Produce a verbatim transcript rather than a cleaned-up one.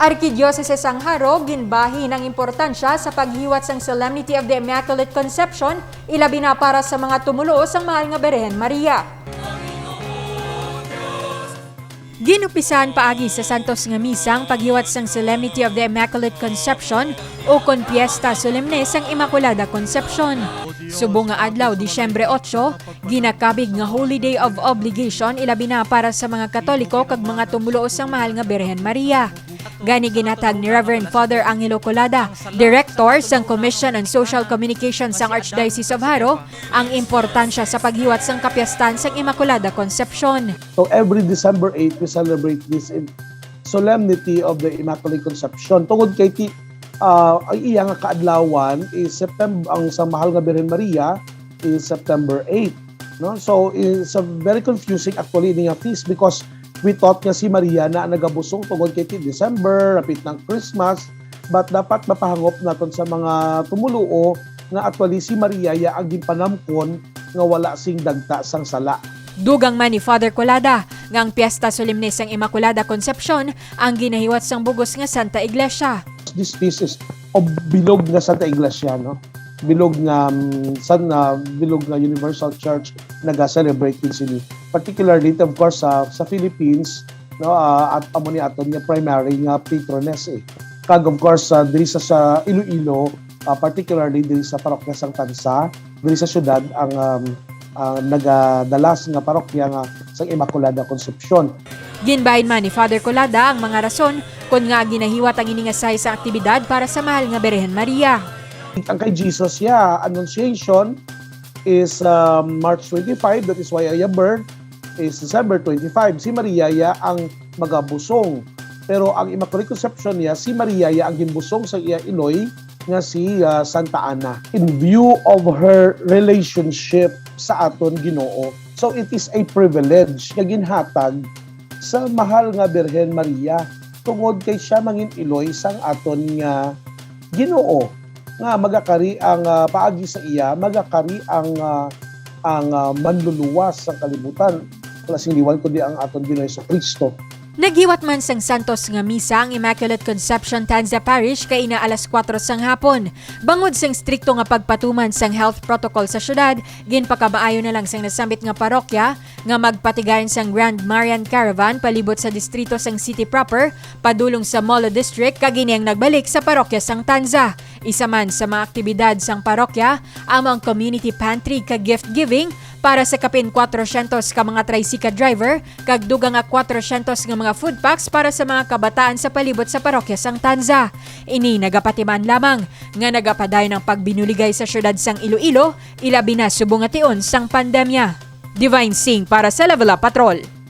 Arkidiocese sang Jaro ginbahin ang importansya sa paghiwat sang Solemnity of the Immaculate Conception, ilabi na para sa mga tumoluo sang Mahal nga Birhen Maria. Ginumpisahan paagi sa santos nga misa ang paghiwat sang Solemnity of the Immaculate Conception, ukon Piesta Solemne sang Immaculada Concepcion. Subong nga adlaw, Disyembre otso, ginakabig nga Holy Day of Obligation, ilabi na para sa mga Katoliko kag mga tumoluo sang Mahal nga Birhen Maria. Gani, ginhatag ni Reverend Father Angelo Colada, Director sang Commission on Social Communication sang Archdiocese of Jaro, ang importansya sa paghiwat sang kapiyastahan sang Immaculada Concepcion. So every December eight, we celebrate this in solemnity of the Immaculate Conception. Tungod kay ti, ah, ang iya nga kaadlawan is September, ang sa Mahal nga Birhen Maria is September eight, no? So it's a very confusing actually ini nga feast because we thought nga si Maria na ang nagabusong tungod kay ti December, rapit ng Christmas, but dapat mapahangop naton sa mga tumuluo nga actually si Maria ya ang ginpanamkon nga wala sing dagta sang sala. Dugang man ni Father Colada nga ang Piesta Solemne sang Immaculada Concepcion ang ginahiwat sang bug-os nga Santa Iglesia. This feast is of bilog nga Santa Iglesia, no? Bilog nga, um, san, uh, bilog nga Universal Church naga-celebrate din sini. Particularly, of course, sa, sa Philippines, no, ah, at amo ni aton nga primary nga patroness, eh. Kag of course, ah, diri sa, sa Iloilo, ah, particularly diri sa Parokya Sang Tanza, diri sa syudad ang, um, ah, nagadalas nga parokya nga sang Immaculada Concepcion. Ginbahin man ni Father Colada ang mga rason kon ngaa ginahiwat ang ini nga size sa aktibidad para sa Mahal nga Birhen Maria. Ang kay Jesus ya, Annunciation is, um, March twenty-five, that is why iya birth is December twenty-five. Si Maria ya ang magabusong. Pero ang Immaculate Conception niya, si Maria ya ang ginbusong sa iya iloy nga si, ah, Santa Ana. In view of her relationship sa aton Ginoo. So it is a privilege nga ginhatag sa Mahal nga Birhen Maria tungod kay siya mangin-iloy sang aton nga Ginoo, nga magakari ang, ah, paagi sa iya, magakari ang, ah, ang, ah, manluluwas sa kalibutan. Wala sing liwan kundi ang aton Ginoo Jesu-Cristo. Naghiwat man sang santos nga misa ang Immaculate Conception Tanza Parish kaina alas kuwatro sang hapon. Bangod sang strikto nga pagpatuman sang health protocol sa syudad, ginpakamaayo na lang sang nasambit nga parokya nga magpatigayon sang Grand Marian Caravan palibot sa distrito sang city proper, padulong sa Molo District, kag ini ang nagbalik sa Parokya Sang Tanza. Isa man sa mga aktibidad sang parokya amo ang community pantry kag gift giving para sa kapin kwatrosyentos ka mga tricycle driver kag dugang nga kwatrosyentos nga mga food packs para sa mga kabataan sa palibot sa Parokya Sang Tanza. Ini nagapatiman lamang nga nagapadayon ang pagbinuligay sa syudad sang Iloilo, ilabi na subong nga tion sang pandemya. Divine Singh para sa Level Up Patrol.